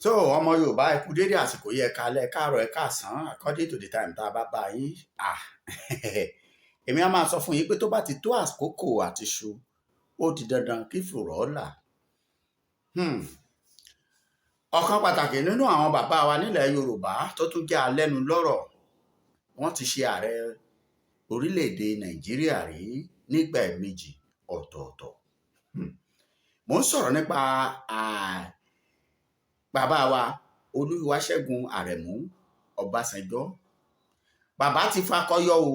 So ọmọ Yorùbá, ẹ kú dédé àsìkò yìí, ẹ káalẹ́, ẹ káàárọ̀, ẹ káàsán, according to the time tá a bá bá yín. Ah, èmi á máa sọ fún yín pé tó bá ti tó àkókò àti ṣu, ó di dandan kí fùrọ̀ là. Ọ̀kan pàtàkì nínú àwọn bàbá wa nílẹ̀ Yorùbá tó tún jẹ́ alẹ́nulọ́rọ̀, wọ́n ti ṣe ààrẹ orílẹ̀-èdè Nàìjíríà rí nígbà méjì ọ̀tọ̀ọ̀tọ̀. Mo ń sọ̀rọ̀ nípa bàbá wa Olúwaṣẹ́gun Àrẹ̀mú Ọbásanjọ́. Bàbá ti fakọyọ o.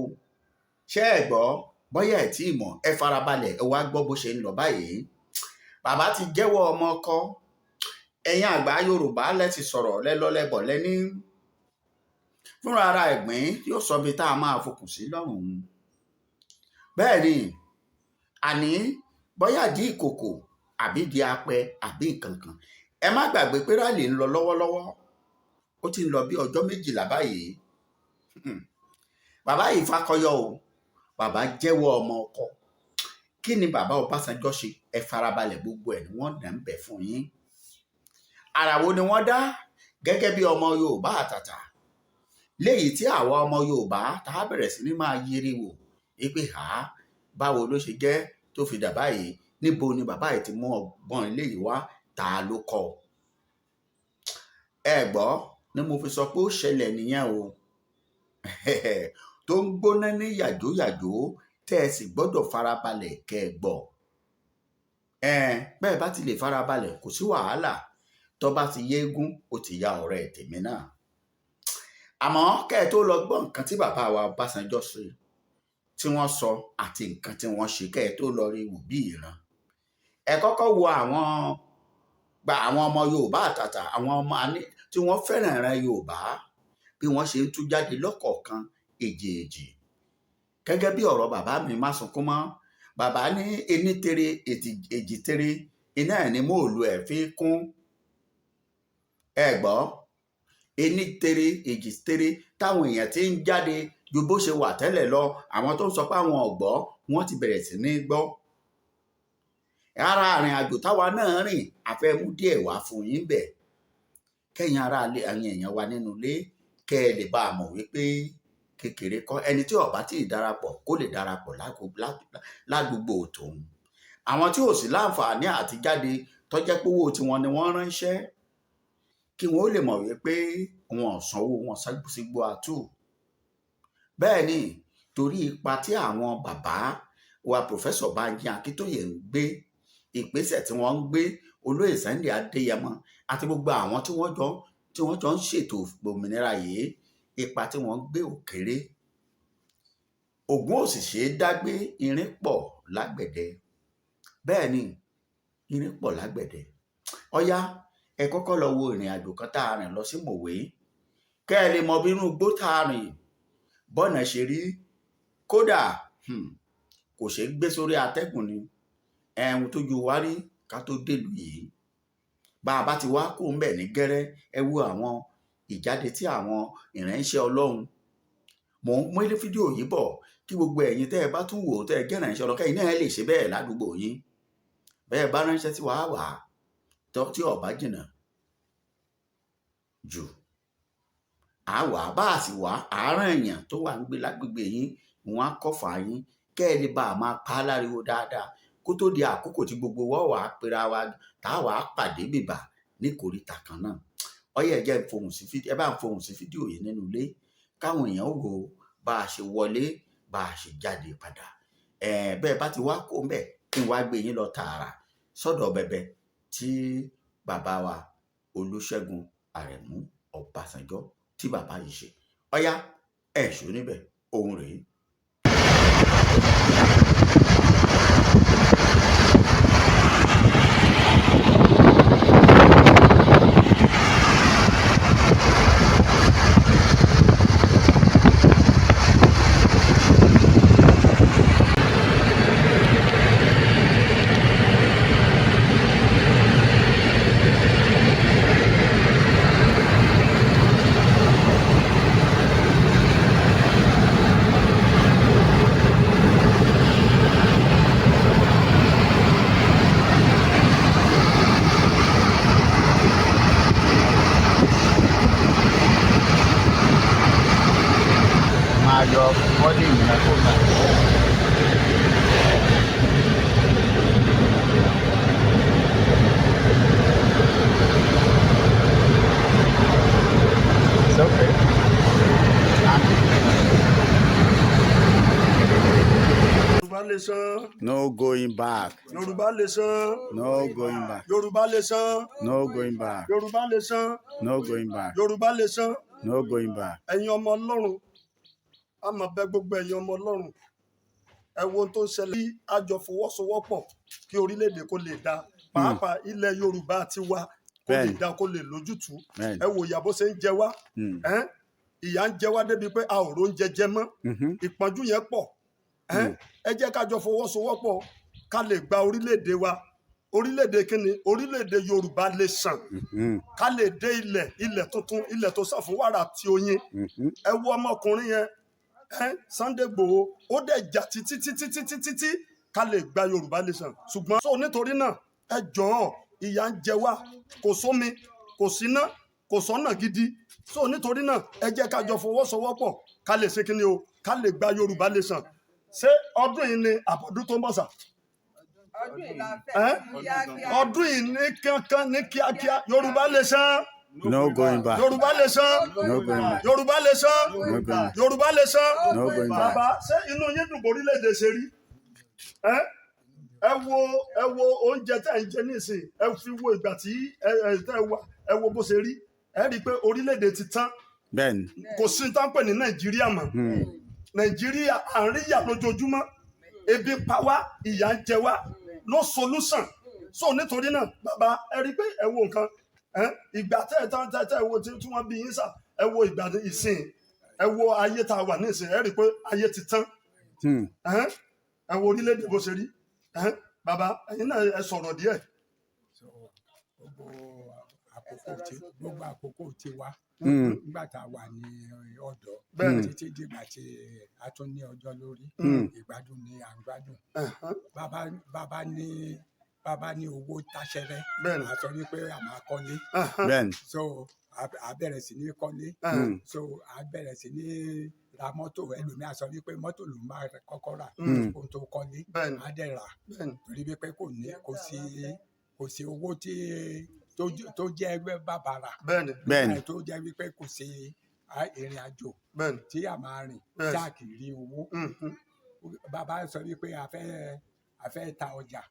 Ṣé ẹ gbọ́? Bóyá ẹ tí mọ̀, ẹ farabalẹ̀, ẹ wá gbọ́ bó ṣe ń lọ báyìí. Bàbá ti jẹ́wọ́ ọmọ ọkọ. Ẹ̀yin àgbà Yorùbá lẹ ti sọ̀rọ̀ lẹ́lọ́lẹ́bọ̀ lẹ́ní. Fúnra ara ẹ̀gbín yóò sọ bí tá a máa fokùn sí lọ́rùn. Bẹ́ẹ̀ ni, àní bóyá di ìkòkò àbí di apẹ àbí nǹkan kan. Ẹ má gbàgbé pé rally ń lọ lọ́wọ́lọ́wọ́. Ó ti ń lọ bí ọjọ́ 12 báyìí. Bàbá yìí fakọyọ o. Bàbá jẹ́wọ́ ọmọ ọkọ. Kí ni bàbá Ọbásanjọ́ ṣe? Ẹ farabalẹ̀, gbogbo ẹ̀ ni wọ́n dà ń bẹ̀ fún yín. Àrà wo ni wọ́n dá gẹ́gẹ́ bí ọmọ Yorùbá àtàtà? Léyìí tí àwa ọmọ Yorùbá tá a bẹ̀rẹ̀ sí ní máa yiri wò wípé ha, báwo ló ṣe jẹ́ tó fi dà báyìí? Níbo ni bàbá yìí ti mú ọgbọ́n ilé yìí wá? Ta ló kọ́? Ẹ gbọ́ ni mo fi sọ pé ó ṣẹlẹ̀ nìyẹn o. Tó ń gbóná ní yàjóyàjó tẹ́ ẹ sì gbọ́dọ̀ farabalẹ̀ kẹ́ ẹ gbọ́. Bẹ́ẹ̀ bá ti lè farabalẹ̀, kò sí wàhálà. Tó bá ti yéégún, ó ti ya ọ̀rẹ́ tèmi náà. Àmọ́ kẹ́ ẹ tó lọ gbọ́ nǹkan tí bàbá wa Ọbásanjọ́ ṣe, tí wọ́n sọ àti nǹkan tí wọ́n ṣe, kẹ́ ẹ tó lọ rí wò bí ìran. Ẹ kọ́kọ́ wo àwọn gba àwọn ọmọ Yorùbá àtàtà, àwọn ọmọ àní tí wọ́n fẹ́ràn ìran Yorùbá, bí wọ́n ṣe ń tú jáde lọ́kọ̀ọ̀kan èjèèjì. Gẹ́gẹ́ bí ọ̀rọ̀ bàbá mi má sunkún mọ́, bàbá ní ení tere èjì tere, iná ẹ̀ ní móòlù ẹ̀ fi kún. Ẹ gbọ́, ení tere èjì tere táwọn èèyàn ti ń jáde ju bó ṣe wà tẹ́lẹ̀ lọ, àwọn tó ń sọ pé àwọn ò gbọ́, wọ́n ti bẹ̀rẹ̀ sí ní gbọ́. Ara àrìn àjò táwa náà rìn, a fẹ́ mú díẹ̀ wá fún yín bẹ̀. Kẹ́yìn ará ilé, àwọn èèyàn wa nínú ilé, kẹ́ ẹ lè bá a mọ̀ wípé kékeré kọ́, ẹni tí ó bá tí ì darapọ̀ kó lè darapọ̀ ládùúgbò tòun. Àwọn tí ò sì láǹfààní àti jáde tó jẹ́ pé owó tiwọn ni wọ́n ránṣẹ́, kí wọ́n ó lè mọ̀ wípé wọn ò sanwó wọn sígbó atú. Bẹ́ẹ̀ ni, torí ipa tí àwọn bàbá wa Professor Banji Akintoye ń gbé, ìgbésẹ̀ tí wọ́n ń gbé, Olóyè Sunday Adéyẹmọ àti gbogbo àwọn tí wọ́n jọ ń ṣètò òmìnira yìí, ipa tí wọ́n ń gbé ò kéré. Ògún ò sì ṣe é dágbé, irin pọ̀ lágbẹ̀dẹ. Bẹ́ẹ̀ ni, irin pọ̀ lágbẹ̀dẹ. Ọ̀yá, ẹ kọ́kọ́ lọ wo ìrìn àjò kan tá a rìn lọ sí Mòwe. Kẹ́ ẹ lè mọ bí inú igbó tá a rìn bọ́nà ṣe rí. Kódà, kò ṣe é gbé sórí atẹ́gùn ni. Ẹ̀hún tó ju wa rí ká tó délùú yìí. Bá a bá ti wá kó ń bẹ̀ ní gẹ́rẹ́, ẹ wo àwọn ìjáde tí àwọn ìránṣẹ́ Ọlọ́run. Mò ń mú fídíò yìí bọ̀ kí gbogbo ẹ̀yin tẹ́ ẹ bá tún wò ó tẹ́ ẹ jẹ́ ìránṣẹ́ Ọlọ́run, kẹ́yin náà lè ṣe bẹ́ẹ̀ ládùúgbò yín. Bẹ́ẹ̀ bá ránṣẹ́ tí wàá wà tí ó bá jìnnà jù, à wà bá a sì wá àárọ̀ èèyàn tó wà ń gbé lágbègbè yín, wọ́n á kọ́fà yín kẹ́ ẹ lè bá a máa pa á láriwo dáadáa kó tó di àkókò tí gbogbo wa wà á pera wa tá a wà á pàdé bìbà ní kòríta kan náà. Ọyẹ́ ẹ jẹ́ ń fohùn sí fídíò, ẹ bá ń fohùn sí fídíò yìí nínú ilé káwọn èèyàn wò bá a ṣe wọlé, bá a ṣe jáde padà. Bẹ́ẹ̀ bá ti wá kó ń bẹ̀ kí n wá gbé yín lọ tààrà sọ́dọ̀ bẹbẹ tí bàbá wa Olúṣẹ́gun Àrẹ̀mú Ọbásanjọ́ tí bàbá yìí ṣe. Ọ̀yá, ẹ̀ ṣó níbẹ̀, òun rèé. Volume náà kò náà. It's okay. Yorùbá nation. No going back. Yorùbá nation. No going back. Yorùbá nation. No going back. Yorùbá nation. No going back. Yorùbá nation. No going back. Ẹ̀yin ọmọ Ọlọ́run, a máa bẹ̀ gbogbo ẹ̀yin ọmọ Ọlọ́run. Ẹ wo ohun tó ń ṣẹlẹ̀, kí a jọ fọwọ́sowọ́pọ̀ kí orílẹ̀-èdè kó lè dáa, pàápàá ilẹ̀ Yorùbá ti wa kó lè dáa, kó lè lójútùú. Ẹ wo ìyà bó ṣe ń jẹ wá. Ẹ́n, ìyà ń jẹ wá débi pé a ò róúnjẹ jẹ mọ́. Ìpọ́njú yẹn pọ̀. Ẹ́n, ẹ jẹ́ ká jọ fọwọ́sowọ́pọ̀ ká lè gba orílẹ̀-èdè wa. Orílẹ̀-èdè kínni? Orílẹ̀-èdè Yorùbá nation. Ká lè dé ilẹ̀ tuntun, ilẹ̀ tó sàn fún wàrà àti oyin. Ẹ wo ọmọkùnrin yẹn, ẹ Sunday Igboho, ó dẹ̀ jà títí títí títí títí ká lè gba Yorùbá nation. Ṣùgbọ́n so nítorí náà, ẹ jọ̀ọ́, ìyà ń jẹ wá, kò sómi, kò síná, kò sọ́nà gidi. So nítorí náà, ẹ jẹ́ ká jọ fọwọ́sowọ́pọ̀ ká lè ṣe kíni o, ká lè gba Yorùbá nation. Ṣé ọdún yìí ni àbọ̀dún tó ń bọ̀ sà? Ọdún yìí la fẹ́. Ẹ́? Kíákíá. Ọdún yìí ní kankan, ní kíákíá. Yorùbá nation. No going back. Yorùbá nation. No going back. Yorùbá nation. No going back. Yorùbá nation. No going back. Bàbá, ṣé inú yín dùn borílẹ̀-èdè ṣe rí? Ẹ ẹ wo oúnjẹ tẹ́ ń jẹ nísìn, ẹ fi wo ìgbà tí ẹ tẹ́ wà, ẹ wo bó ṣe rí. Ẹ rí i pé orílẹ̀-èdè ti tán. Kò sí ní tá ń pè ní Nàìjíríà mọ́. Nàìjíríà, à ń rí ìyà lójoojúmọ́, ebi ń pa wá, ìyà ń jẹ wá. No solution. So nítorí náà, bàbá, ẹ rí i pé ẹ wo nǹkan ẹ, ìgbà tẹ́ ẹ tán tẹ́ ẹ wo tí wọ́n bí yín sà, ẹ wo ìgbà ìsìn, ẹ wo ayé tá a wà nísìn, ẹ rí i pé ayé ti tán. Ẹhẹ́n, ẹ wo orílẹ̀-èdè bó ṣe rí. Ẹhẹ́n, bàbá, ẹ̀yin náà ẹ sọ̀rọ̀ díẹ̀. So gbogbo àkókò tí wá nígbà tá a wà ní ọ̀dọ́ títí dìgbà tí a tún ní ọjọ́ lórí, ìgbádùn ni à ń gbádùn. Bàbá ní owó táṣẹrẹ, a sọ wípé a máa kọ́lé. So a bẹ̀rẹ̀ sí ní kọ́lé. So a bẹ̀rẹ̀ sí ní ra mọ́tò. Ẹlòmíà sọ wípé mọ́tò ló máa kọ́kọ́ rà kó tó kọ́lé. A dẹ̀ rà torí wípé kò ní kò sí owó tí tó jẹ́ bàbàrà tó jẹ́ wípé kò sí ìrìn àjò tí a máa rìn tí a kì í rí owó. Bàbá sọ wípé a fẹ́ ta ọjà,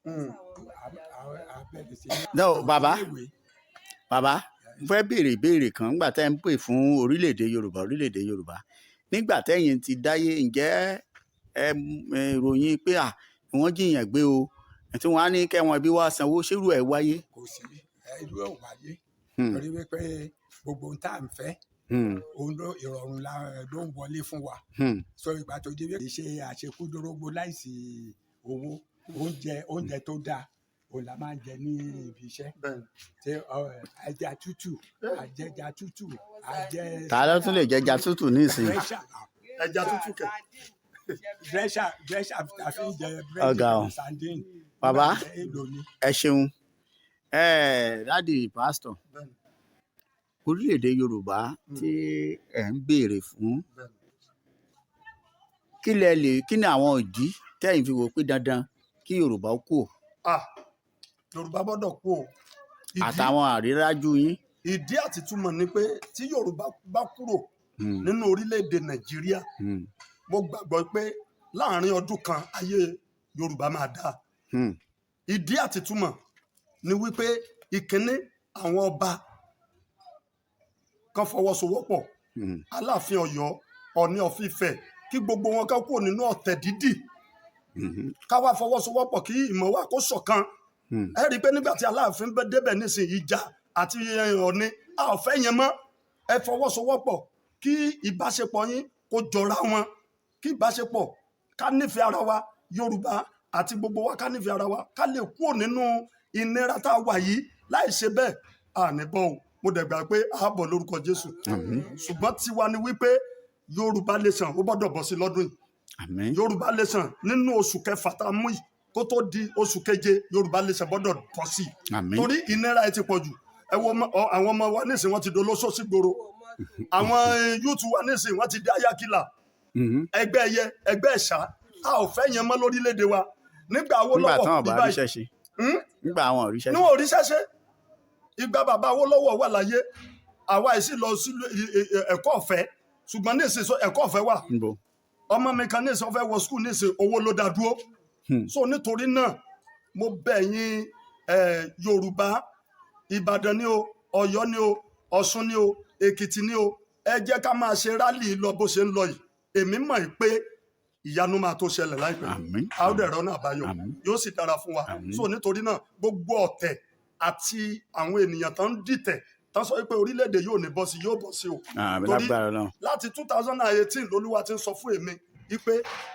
a bẹ̀rẹ̀ sí ní No, bàbá. iléèwé. Bàbá, mo fẹ́ béèrè ìbéèrè kan. Nígbà tẹ́ ń pè fún orílẹ̀-èdè Yorùbá, orílẹ̀-èdè Yorùbá, nígbà tẹ́yìn ti dáyé, ǹjẹ́ ẹ ròyìn pé à wọ́n jiyàn gbé o, tí wọ́n á ní kẹ́wọn ẹbí wá sanwó, ṣérú ẹ̀ wáyé? Kò sí, irú ẹ̀ ò wáyé torí wípé gbogbo ohun tá à ń fẹ́, òun ló ìrọ̀rùn ló ń wọlé fún wa. So ìgbà tó dé wípé ṣe àṣekúdórógbó láìsí owó, oúnjẹ tó dáa òun la máa ń jẹ ní ibi iṣẹ́. Ṣe ẹja tútù, àjẹjà tútù, àjẹ Ta ló tún lè jẹja tútù nísìnyí? dírẹ́ṣà. Ẹja tútù kẹ. Dírẹ́ṣà tàfi ń jẹ búrẹ́dì Ọ̀gá o. pẹ̀lú sardine. Bàbá. Èlò ni. Ẹ ṣeun, ẹ daddy pásítọ̀. Orílẹ̀-èdè Yorùbá tí ẹ̀ ń béèrè fún, kí ni àwọn ìdí tẹ́yìn fi wò pé dandan kí Yorùbá ó kú? Ah, Yorùbá gbọ́dọ̀ kú o. Àtàwọn àrídájú yín. Ìdí àti túmọ̀ ni pé tí Yorùbá bá kúrò nínú orílẹ̀-èdè Nàìjíríà, mo gbàgbọ́ pé láàrin ọdún kan, ayé Yorùbá máa dáa. Ìdí àti túmọ̀ ni wípé, ìkíní, àwọn ọba kan fọwọ́sowọ́pọ̀, Aláàfin Ọ̀yọ́, Ọọ̀ni of Ifẹ̀, kí gbogbo wọn ká kúrò nínú ọ̀tẹ̀ dídì, ká wá fọwọ́sowọ́pọ̀ kí ìmọ̀ wa kó ṣọ̀kan. Ẹ rí i pé nígbà tí Aláàfin bẹ́ débẹ̀ nísìnyí, ìjà àti Ọọ̀ni, a ò fẹ́ yẹn mọ́. Ẹ fọwọ́sowọ́pọ̀ kí ìbáṣepọ̀ yín kó jọra wọn, kí ìbáṣepọ̀, ká nífẹ̀ẹ́ ara wa, Yorùbá àti gbogbo wa, ká nífẹ̀ẹ́ ara wa, ká lè kúrò nínú ìnira tá a wà yìí. Láì ṣe bẹ́ẹ̀, àní bọ́ o. Mo dẹ̀ gbà pé a bọ̀ lórúkọ Jésù. Ṣùgbọ́n tiwa ni wípé Yorùbá nation ó gbọ́dọ̀ bọ́ sí lọ́dún yìí. Àmín. Yorùbá nation, nínú oṣù kẹfà tá a mú yìí, kó tó di oṣù keje, Yorùbá nation gbọ́dọ̀ bọ́ sí i Àmín. torí ìnira ẹ ti pọ̀ jù. Ẹ wo àwọn ọmọ wa nísìnyí, wọ́n ti dolóṣó sí gbòòrò. Àwọn youth wa nísìnyí, wọ́n ti di ayakila. Ẹgbẹ́ ẹyẹ, ẹgbẹ́ ẹ̀ṣá, a ò fẹ́ yẹn mọ́ lórílẹ̀‐èdè wa. Nígbà Nígbà Awólọ́wọ̀ tán kò ọba rí báyìí. ríṣẹ́ ṣe. Nígbà àwọn òríṣẹ́ ṣe. Níwọ̀n òríṣẹ́ ṣe. Ìgbà bàbá Awólọ́wọ̀ wà láyé, àwa yìí sì lọ sí ẹ̀kọ́ ọ̀fẹ́, ṣùgbọ́n ní ìsìn ẹ̀kọ́ ọ̀fẹ́ wà. Níbo? Ọmọ mi kan ní ìsìn ó fẹ́ wọ school ní ìsìn, owó ló dá dúró. So nítorí náà, mo bẹ̀ yín, Yorùbá, Ìbàdàn ni o, Ọ̀yọ́ ni o, Ọ̀ṣun ni o, Èkìtì ni o, ẹ jẹ́ ká máa ṣe rally lọ bó ṣe ń lọ yìí. Èmi mọ̀ pé ìyanu máa tó ṣẹlẹ̀ láìpẹ́. Àmín. A ó dẹ̀ rọ́nà àbáyọ. Àmín. Yóò sì dára fún wa. Àmín. So nítorí náà, gbogbo ọ̀tẹ̀ àti àwọn ènìyàn tó ń dìtẹ̀ tán sọ pé orílẹ̀-èdè yóò ní bọ́ sí, yóò bọ́ sí o. Àmín. Torí lágbára náà. láti 2018 lolúwa ti ń sọ fún èmi wípé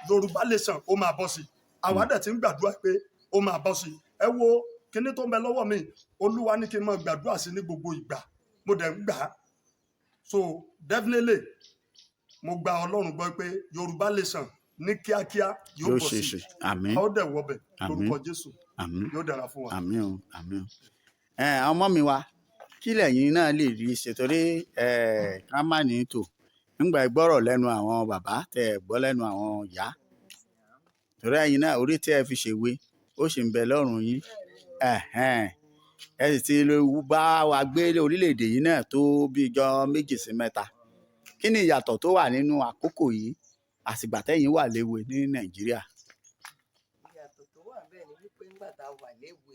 Yorùbá Nation ó máa bọ́ sí. Àwa dẹ̀ ti ń gbàdúrà pé ó máa bọ́ sí. Ẹ wo kíní tó ń bẹ lọ́wọ́ mi, Olúwa ní kí n máa gbàdúrà sí ní gbogbo ìgbà, mo dẹ̀ ń gbà á. So definitely, mo gba Ọlọ́run gbọ́ pé Yorùbá Nation ní kíákíá yóò Yóò bọ́ ṣe sí. ṣe. Àmín. A ó dẹ̀ wọbẹ̀ Àmín. lórúkọ Jésù. Àmín. Yóò dára fún wa. Àmín o, àmín o. Ẹ àwọn ọmọ mi wa, kí lẹ̀yin náà lè rí ṣe? Torí ẹ ká má ní tò nígbà gbọ́rọ̀ lẹ́nu àwọn bàbá tẹ ẹ gbọ́ lẹ́nu àwọn ìyá, torí ẹ̀yin náà, orí tí ẹ fi ṣèwé ó sì ń bẹ lọ́rùn yín. Ẹ̀hẹ́n. Ẹ sì ti lè bá wa gbé orílẹ̀-èdè yìí náà tó bí ijọ́ 2 sí 3. Kí ni ìyàtọ̀ tó wà nínú àkókò yìí àsìgbà tẹ́yin wà léwe ní Nàìjíríà? Ìyàtọ̀ tó wà bẹ́ẹ̀ ni wípé nígbà tá a wà léwe,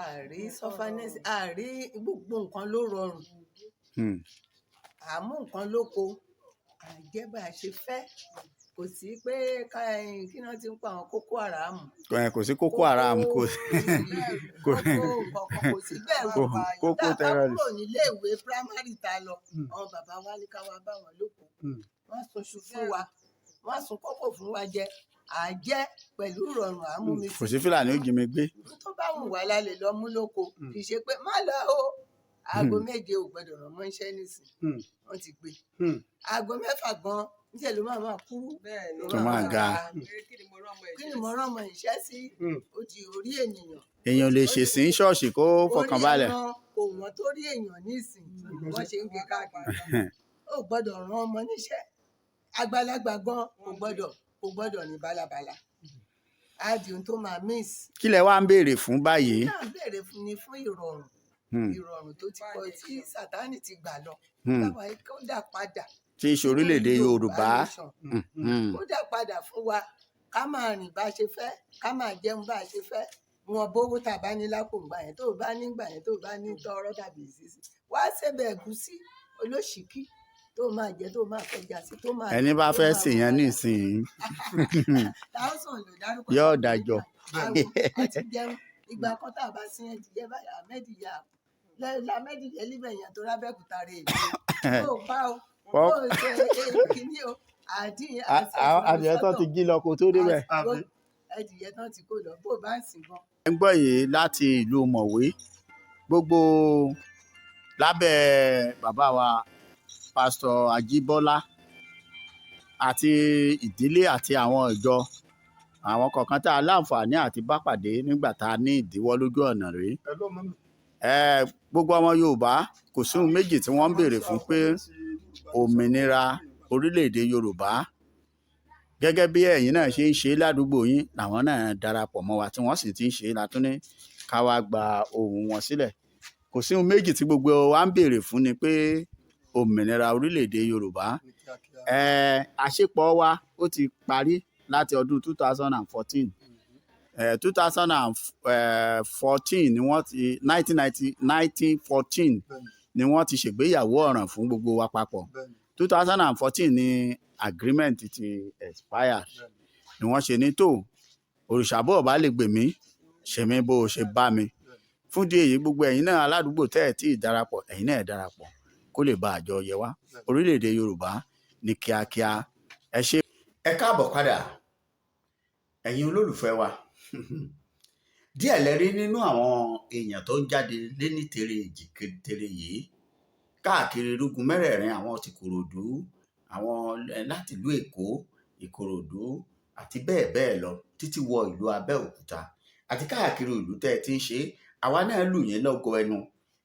àrí sufferness, àrí gbogbo nǹkan ló rọrùn. Àmú nǹkan lóko, àjẹ́ bá a ṣe fẹ́, kò sí pé kí náà ti ń pa àwọn kókó àràmù. Kò sí kókó haram, kò kókó nǹkan kò sí bẹ́ẹ̀. Kókó Tá a bá terrorist. kúrò nílé ìwé primary tá a lọ, àwọn bàbá wa ní ká wá bá wọn lóko, wọ́n sunṣu fún wa, wọ́n sun kókò fún wa jẹ, à jẹ́ pẹ̀lú ìrọ̀rùn, àmúmi. Kò sí Fúlàní ó jí mi gbé. Tó bá wù wá la lè lọ mú lóko. Kì í ṣe pé má lọ o, aago 7 ò gbọdọ̀ rán mọ́ iṣẹ́ nísìn, wọ́n ti gbé aago 6 gan níṣẹ́ ló máa máa kúrú ló. Tó máa ga. Kí ni mo rán ọmọ iṣẹ́ sí? Ó di orí ènìyàn. Èèyàn lè ṣèsìn ṣọ́ọ̀ṣì kó fọkàn balẹ̀. Orí ẹran kò wọ́n tó rí èèyàn nísìn, wọ́n ṣe ń gbé káàkiri. Ó gbọ́dọ̀ rán ọmọ níṣẹ́, àgbàlagbà gan kò gbọ́dọ̀ ní bálabàla, á di ohun tó máa miss. Kí lẹ wá ń béèrè fún báyìí? Náà béèrè fún ni fún ìrọ̀rùn, ìrọ̀rùn tó ti kọ tí Sátánì ti gbà lọ, káwa yìí kó dà padà. Tí í ṣe orílẹ̀-èdè Yorùbá. Nation. Kó dà padà fún wa, ká máa rìn bá a ṣe fẹ́, ká máa jẹun bá a ṣe fẹ́. Wọn bówó tá a bá ní lápò ńgbà yẹn, tó o bá ní gbà yẹn, tó o bá ní tọrọ tàbí ìsísí, wá sébẹ̀ ẹ̀gúsí olóṣìkí tó máa jẹ, tó máa fẹja sí, tó máa Ẹni bá tó fẹ́ máa sìn yẹn wà. nísìnyí Thousand ló dárúkọ. yóò dájọ́. Àti jẹun ìgbà kan tá a bá sin ẹ jẹ báyìí, ahmed ya lamẹ́dì yẹ líbẹ̀ yẹn tó rábẹ́kúta rẹ̀ èmi ó pa o, ó ṣe kíní o, àdín. Adìyẹ tó ti jí lọ kó tó débẹ̀. Àbí? Ẹdìyẹ tán ti kó lọ, bó o bá ń sìn gan. Ẹ ń gbọ́ yìí láti ìlú Mọ̀wé, gbogbo lábẹ́ bàbá wa Pásítọ̀ Ajíbọ́lá àti ìdílé àti àwọn ìjọ àwọn kọ̀ọ̀kan tá a láǹfààní àti bá pàdé nígbà tá a ní ìdíwọ́ lójú ọ̀nà rèé. Ẹ ló mọ́ mi. Ẹ gbogbo ọmọ Yorùbá, kò sí ohun méjì tí wọ́n ń béèrè fún pé òmìnira orílẹ̀-èdè Yorùbá. Gẹ́gẹ́ bí ẹ̀yin náà ṣe ń ṣe ládùúgbò yín, làwọn náà darapọ̀ mọ́ wa tí wọ́n sì ti ń ṣe látún ní ká wá gba ohùn wọn sílẹ̀. Kò sí ohun méjì tí gbogbo wa ń béèrè fún ni pé òmìnira orílẹ̀-èdè Yorùbá. Ní kíákíá. Ẹ àṣepọ̀ wa ó ti parí láti ọdún 2014. 2014 ni wọ́n ti, 1990, 1914 ni wọ́n ti ṣègbéyàwó ọ̀ràn fún gbogbo wa papọ̀. 2014 ni agreement ti expire, ni wọ́n ṣe ní tó òrìṣàbọ̀ ọba lè gbè mí ṣe mí bó o ṣe bá mi. Fún díẹ̀ èyí, gbogbo ẹ̀yin náà aládùúgbò tẹ́ ẹ̀ tí ì darapọ̀, ẹ̀yin náà ẹ̀ darapọ̀ kó lè bá àjọ yẹ wá, orílẹ̀-èdè Yorùbá ní kíákíá. Ẹ ṣé. Ẹ káàbọ̀ padà, ẹ̀yin olólùfẹ́ wa. Díẹ̀ lẹ rí nínú àwọn èèyàn tó ń jáde léní tere èjì tere yìí káàkiri irúgun mẹ́rẹ̀ẹ̀rin, àwọn ti Kòròdú, àwọn láti ìlú Èkó, Ìkòròdú àti bẹ́ẹ̀ bẹ́ẹ̀ lọ títí wọ ìlú Abẹ́òkúta àti káàkiri ìlú tẹ́ ẹ ti ń ṣe é. Àwa náà lù yín lọ́gọ ẹnu.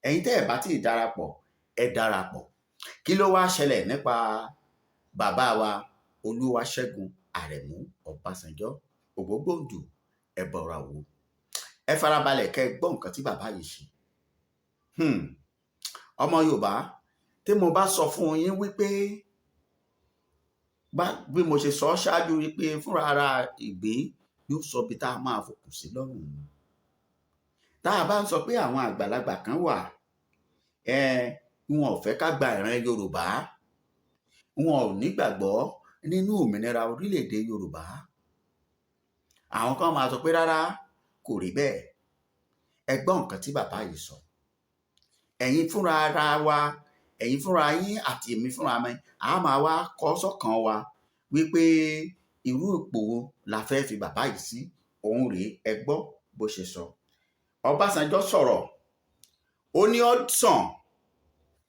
Ẹ̀yin tẹ́ ẹ bá tí ì darapọ̀, ẹ darapọ̀. Kí ló wá ṣẹlẹ̀ nípa Bàbá wa Olúwaṣẹ́gun Àrẹ̀mú Ọbásanjọ́ Ògbógbòǹdù Ẹbọra Òwu, ẹ farabalẹ̀ kẹ́ ẹ gbọ́ nǹkan tí bàbá yìí ṣe. Ọmọ Yorùbá, tí mo bá sọ fún yín wípé bí mo ṣe sọ ṣáájú wípé fúnra ara ìgbín yóò sọ bí tá a máa fòkùn sí lọ́rùn. Tá a bá ń sọ pé àwọn àgbàlagbà kan wà, wọn ò fẹ́ ká gba ìran Yorùbá, wọn ò nígbàgbọ́ nínú òmìnira orílẹ̀-èdè Yorùbá. Àwọn kan máa sọ pé rárá, kò rí bẹ́ẹ̀. Ẹ gbọ́ nǹkan tí bàbá yìí sọ. Ẹ̀yin fúnra ara wa, ẹ̀yin fúnra yín àti èmi fúnra mi, a máa wá kọ́ sọ́kàn wa wípé irú ipò wo la fẹ́ fi bàbá yìí sí. Òun rèé, ẹ gbọ́ bó ṣe sọ. Ọbásanjọ́ sọ̀rọ̀, ó ní ó sàn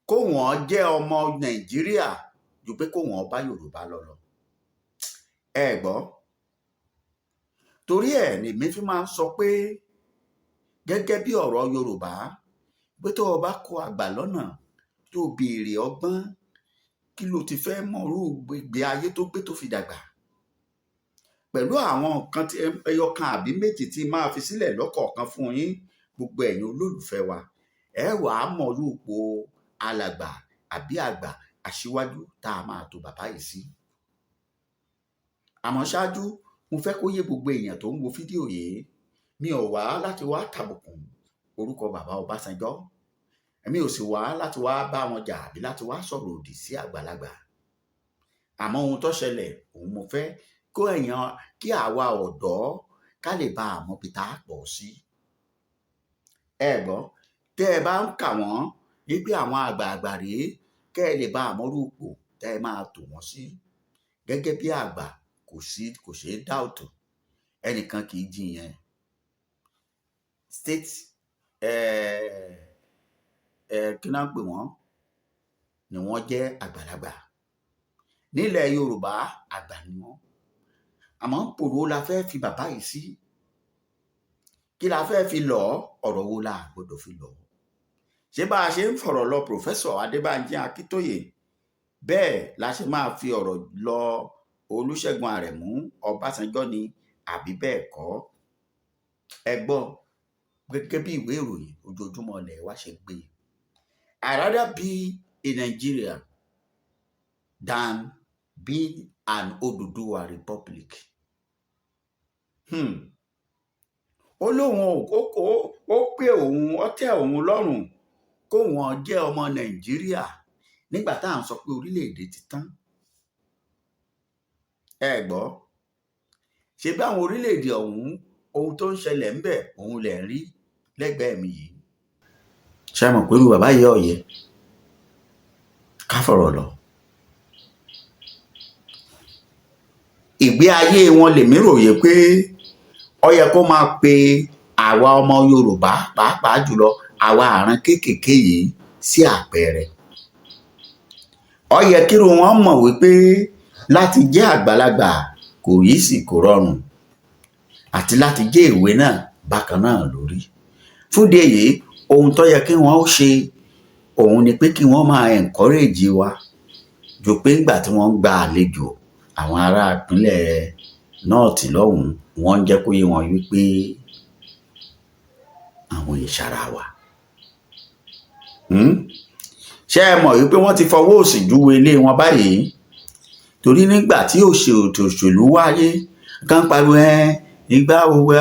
kó wọ́n jẹ́ ọmọ Nàìjíríà ju pé kó wọ́n bá Yorùbá lọ lọ. Ẹ gbọ́, torí ẹ̀ lèmi fi máa ń sọ pé gẹ́gẹ́ bí ọ̀rọ̀ Yorùbá, pé tó o bá kọ àgbà lọ́nà tó o béèrè ọgbọ́n, kí ló ti fẹ́ mọ̀rú ìgbé ayé tó gbé tó fi dàgbà pẹ̀lú àwọn nǹkan tí ẹyọ kan àbí méjì tí máa fi sílẹ̀ lọ́kọ̀ọ̀kan fún yín. Gbogbo ẹ̀yin olólùfẹ́ wa, ẹ wàá mọ̀rú ipò alàgbà àbí àgbà aṣíwájú tá a máa tò bàbá yìí sí. Àmọ́ ṣáájú, mo fẹ́ kó yé gbogbo èèyàn tó ń wo fídíò yìí, mi ò wá láti wá tàbùkù orúkọ bàbá Ọbásanjọ́, èmi ò sì wá láti wá bá wọn jà àbí láti wá sọ̀rọ̀ òdì sí àgbàlagbà. Àmọ́ ohun tó ṣẹlẹ̀, òun mo fẹ́ kó èèyàn kí àwa ọ̀dọ́ ká lè bá àmọ́ bí tá a pọ̀ sí. Ẹ gbọ́, tẹ́ ẹ bá ń kà wọ́n wípé àwọn àgbààgbà rèé, kẹ́ ẹ lè bá àmọ́rú ipò tẹ́ ẹ máa tò wọ́n sí. Gẹ́gẹ́ bí àgbà, kò sí, kò ṣeé dáùtù, ẹnìkan kì í jiyàn. State kí náà ń pè wọ́n ni wọ́n jẹ́ àgbàlagbà nílẹ̀ Yorùbá, àgbà ni wọ́n. Àmọ́ pòrò la fẹ́ fi bàbá yìí sí, kí la fẹ́ fi lọ̀ ọ́, ọ̀rọ̀ wo la gbọ́dọ̀ fi lọ̀ ọ́? Ṣé bá a ṣe ń fọ̀rọ̀ lọ Pòfẹ́sọ̀ Adébánjí Akíntóyè, bẹ́ẹ̀ la ṣe máa fi ọ̀rọ̀ lọ Olúṣẹ́gun Àrẹ̀mú Ọbásanjọ́ ni, àbí bẹ́ẹ̀ kọ́? Ẹ gbọ́ gẹ́gẹ́ bí ìwé ìròyìn ojoojúmọ́ ilẹ̀ wa ṣe gbé. I rather be a Nigerian than being an Oduduwa Republic. Ó lóun ó pé òun, ó tẹ́ òun lọ́rùn kóun jẹ́ ọmọ Nàìjíríà nígbà tá à ń sọ pé orílẹ̀-èdè ti tán. Ẹ gbọ́, ṣe bí àwọn orílẹ̀-èdè ọ̀hún, ohun tó ń ṣẹlẹ̀ ńbẹ̀ òun lẹ̀ ń rí lẹ́gbẹ̀ẹ́ mi yìí. Ṣé ẹ mọ̀ pé irú bàbá yìí ọ̀yẹ́ ká fọ̀rọ̀ lọ? Ìgbé ayé wọn lèmi ròyè pé ó yẹ kó máa pe àwa ọmọ Yorùbá, pàápàá jùlọ àwa àrùn kéékèèké yìí sí àpẹẹrẹ. Ó yẹ kírú wọn mọ̀ wípé láti jẹ́ àgbàlagbà kò yí sì kò rọrùn, àti láti jẹ́ ìwé náà bákan náà lórí. Fúndì èyí, ohun tó yẹ kí wọ́n ó ṣe òun ni pé kí wọ́n máa encourage wa ju pé ńgbà tí wọ́n ń gba àlejò àwọn ará ìpínlẹ̀ nọ́ọ̀tì lọ́hùn-ún, wọ́n ń jẹ́ kó yé wọn wípé àwọn ìṣara wa. Ṣé ẹ mọ̀ wípé wọ́n ti fọwọ́ òsì júwe ilé wọn báyìí? Torí nígbà tí òṣèlú wáyé, kán pariwo ìgbà wo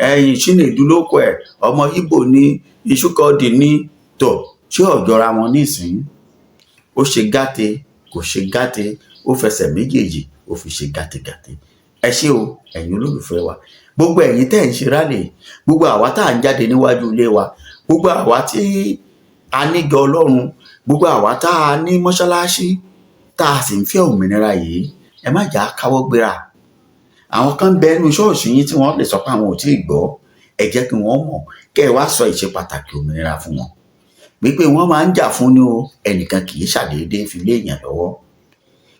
ẹ̀yìn Chinedu ló kọ ẹ̀, ọmọ Ìgbò ni, Ìṣúkọdì ni, tọ̀ ṣé ọ̀jọ̀ra wọn nísìnyí? Ó ṣe gàtè, kò ṣe gàtè, ó fẹsẹ̀ méjèèjì, ó fi ṣe gàtègàtè. Ẹ ṣé o, ẹ̀yin olólùfẹ́ wa, gbogbo ẹ̀yin tẹ́ ń ṣe rálì, gbogbo àwa tá à ń jáde níwájú ilé wa, gbogbo àwa tí a níjọ Ọlọ́run, gbogbo àwa tá a ní mọ́ṣáláṣí, tá a sì ń fẹ́ òmìnira yìí, ẹ má jà á káwọ́ gbéra. Àwọn kan bẹ nínú ṣọ́ọ̀ṣì yín tí wọ́n lè sọ pé àwọn ò tí ì gbọ́, ẹ jẹ́ kí wọ́n mọ̀, kẹ́ ẹ wá sọ ìṣe pàtàkì òmìnira fún wọn. Wípé wọ́n máa ń jà fún ni o, ẹnìkan kì í ṣàdédé fi lé èèyàn lọ́wọ́.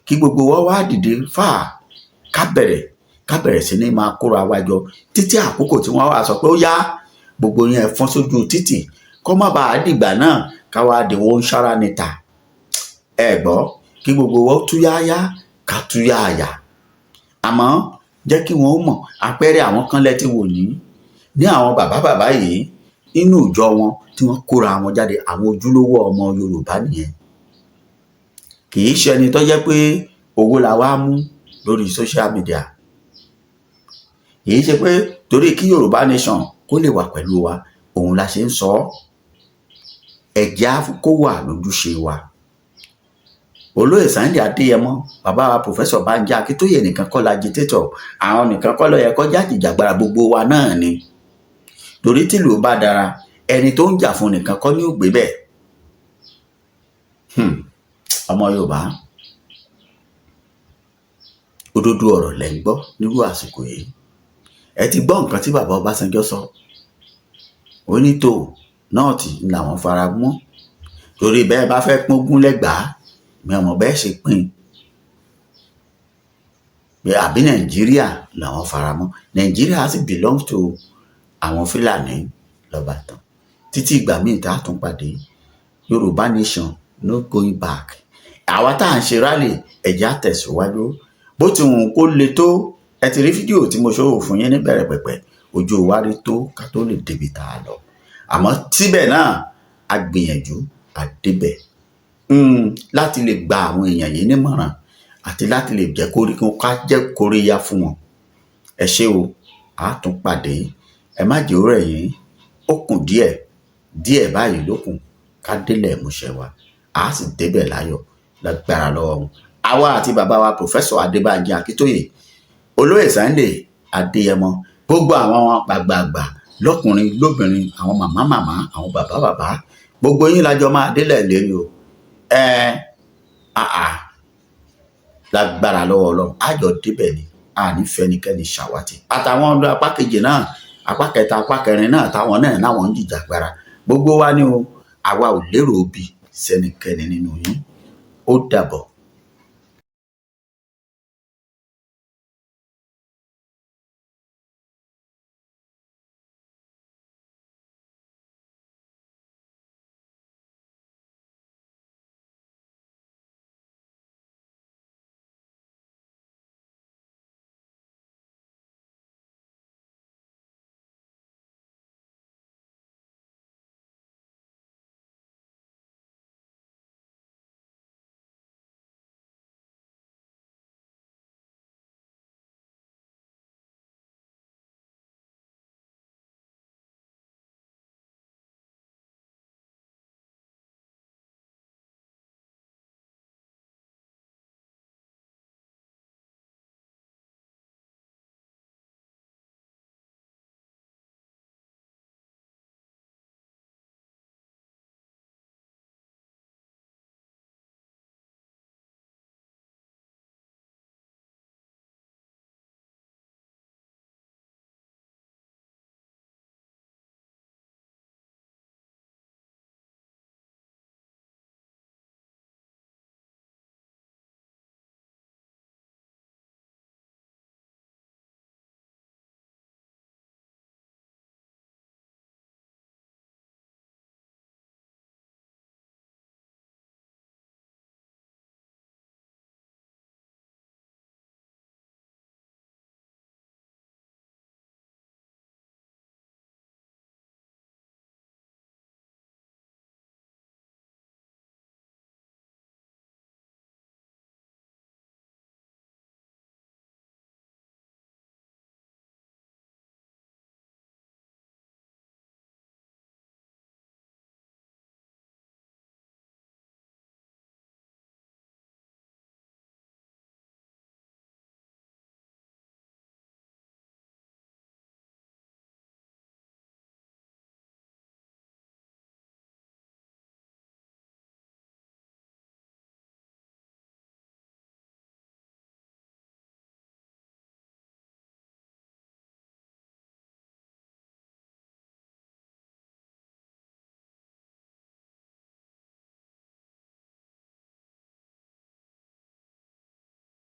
Kí gbogbo wa wá dìde fà, ká bẹ̀rẹ̀ sí ní máa kóra wa jọ títí àkókò tí wọ́n wá sọ pé ó yá, gbogbo yẹn fọ́n sójú títì, kó má bàa dìgbà náà ká wá di wọ́n ń ṣára níta. Ẹ gbọ́, kí gbogbo wa tú yáyá Ká túyàyà, àmọ́ jẹ́ kí wọ́n mọ̀. Àpẹẹrẹ àwọn kan lẹ ti wò ní ní àwọn bàbá bàbá yìí nínú ìjọ wọn tí wọ́n kóra wọn jáde. Àwọn ojúlówó ọmọ Yorùbá nìyẹn. Kì í ṣe ẹni tó jẹ́ pé owó la wá mú lórí social media. Kì í ṣe pé torí kí Yorùbá nation kó lè wà pẹ̀lú wa òun la ṣe ń sọ ọ́. Ẹ̀jẹ̀ á kó wà lójúṣe wa. Olóyè Sunday Adéyẹmọ, bàbá wa Professor Banji Akíntóyè nìkan kọ́ la agitator, àwọn nìkan kọ́ ló yẹ kó jàjìjàgbara, gbogbo wa náà ni. Torí tìlú bá dára, ẹni tó ń jà fún nìkan kọ́ ní ó gbé bẹ́ẹ̀. Ọmọ Yorùbá, òdodo ọ̀rọ̀ lẹ́ ń gbọ́ nírú àsìkò yìí. Ẹ ti gbọ́ nǹkan tí bàbá Ọbásanjọ́ sọ. Ó ní tò North làwọn fara mọ́, torí bẹ́ẹ̀ bá fẹ́ pín lẹ́gbàá mi ọmọ bẹ́ẹ̀ ṣe pín pé àbí Nàìjíríà làwọn fara mọ́. Nàìjíríà sì belong to àwọn Fúlàní lọ́ba tán. Títí ìgbà míì tá a tún pàdé, Yorùbá nation, no going back. Àwa tá à ń ṣe rally, ẹ̀jẹ̀ á tẹ̀síwájú bó ti wù kó le tó. Ẹ ti rí fídíò tí mo ṣòwò fún yín níbẹ̀rẹ̀ pẹ̀pẹ̀, ojú wa rí tó ká tó lè débi tá a lọ. Àmọ́ síbẹ̀ náà, a gbìyànjú, a débẹ̀ láti lè gba àwọn èèyàn yìí nímọ̀ràn àti láti lè jẹ́ kó ká jẹ́ kóríyá fún wọn. Ẹ ṣé o, a tún pàdé. Ẹ má jẹ́ ó rẹ̀ yín. Ó kùn díẹ̀ díẹ̀ báyìí ló kù ká délẹ̀ ìmúṣẹ wa, a sì débẹ̀ láyọ̀ lágbára lọ́wọ́ wọn. Àwa àti bàbá wa Professor Adébánjí Akíntóyè, Olóyè Sunday Adéyẹmọ, gbogbo àwọn àgbààgbà lọ́kùnrin lóbìnrin, àwọn màmá màmá, àwọn bàbá bàbá, gbogbo yín lájọ máa délẹ̀ lérí o. Ẹ àà lágbára lọ́wọ́ Ọlọ́run, àjọ débẹ̀ ni, àní fẹ́nikẹ́ni ṣàwátì. Àtàwọn ọdún apá kejì náà, apá kẹta, apá kẹrin náà, táwọn náà láwọn ń jìjàgbara, gbogbo wa ni o. Àwa ò lérò bí sẹ́nikẹ́ni nínú yín. Ó dàbọ̀.